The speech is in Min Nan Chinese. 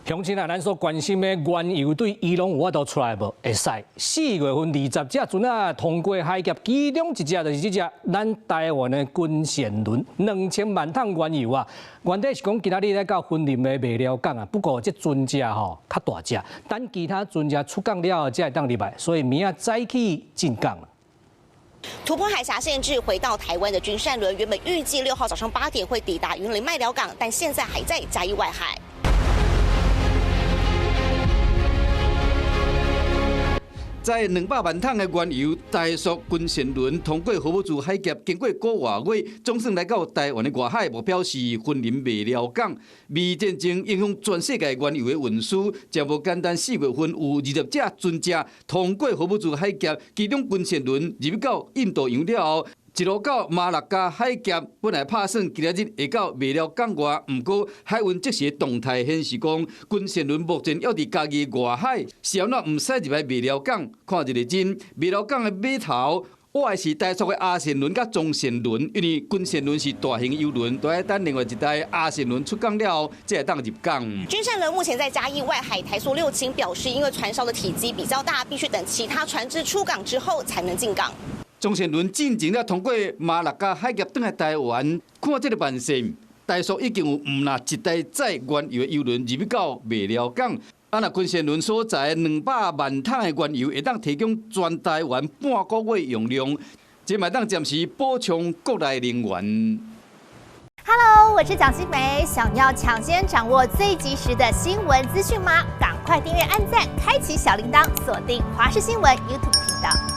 鄉親啊，咱所關心的原油對伊朗有法度出來無？會使。4月份20隻船仔通過海峽，其中一隻就是這隻咱台灣的軍艦輪，2000萬桶原油啊。原底是講今仔日來到雲林的麥寮港啊，不過這船隻吼較大隻，等其他船隻出港了後才會當入來，所以明仔早起進港。突破海峽限制回到台灣的軍膳輪，原本預計6號早上8點會抵達雲林麥寮港，但現在還在嘉義外海。載200萬桶的原油，台塑軍膳輪通過荷姆茲海峽，經過個外月，總算來到台灣的外海，目標是雲林麥寮港。美戰爭影響全世界原油的運輸，真無簡單。4月份有20隻船隻通過荷姆茲海峽，其中軍膳輪入到印度洋了後，一路到馬六甲海峽，本來拍算今仔日會到麥寮港外，毋過海運即時動態顯示講，軍膳輪目前猶佇嘉義外海，是按怎毋使入來麥寮港？看一個真，麥寮港的碼頭，倚的是台塑的阿善輪佮中善輪，因為軍膳輪是大型油輪，都愛等另外一台阿善輪出港了後，才會當入港。軍膳輪目前在嘉義外海，台塑六輕表示，因為船艘的體積比較大，必須等其他船隻出港之後才能進港。中善輪進前才通過馬六甲海峽轉來台灣，看這個慢線，台塑已經有毋若一台載原油的油輪入到麥寮港。啊，若軍膳輪所載200萬桶的原油，會當提供全台灣半個月用量，這嘛當暫時補充國內能源。 Hello，我是蔣新梅，想要搶先掌握最及時的新聞資訊嗎？趕快訂閱、按讚、開啟小鈴鐺，鎖定華視新聞 YouTube 頻道。